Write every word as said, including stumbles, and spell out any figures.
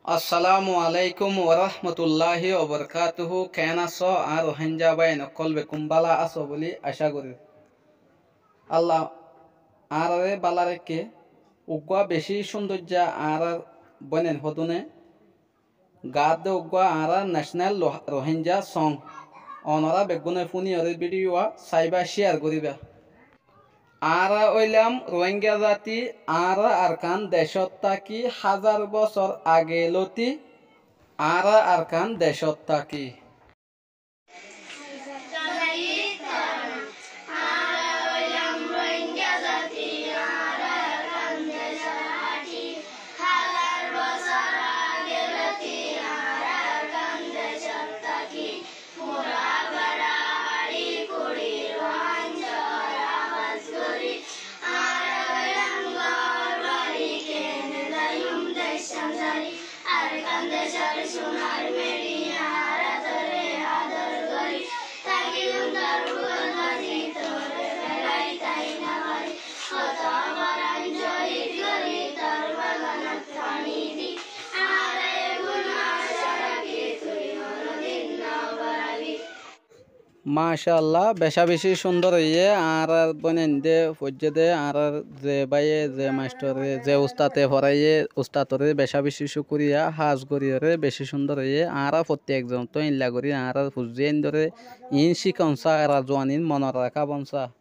Assalámu aláikum warahmatulláhi wabarakátuhu. Keén asó añár Ruáingga báiyain ókkol? Beggún bála asó bóli acá gorír. Allah añáráre bála raikké. Uggúa bicí cúndoijja añárár bóinain hódune gaádde uggúa añárár national Ruáingga song. Onorá beggúne fúniyoré bídhiyuwa saibá cíyar goríba. Añára óilam Ruáingga zati, añára Arkan decót táki házar bosór age lóti, añára Arkan decót táki. Macálla, becá bicí cúndor óiye. Añárár bóinainde foijjé dé, añárár ze báiye, ze masthore, ze ustate foráiye, ustatoré becá bicí cúkuriya, hás goríyoré bicí cúndor óiye. Añára fottí ekzonottú eilla gorí añárár fuaindóre iín cíkon sá, era zuanín monot raká bon sá.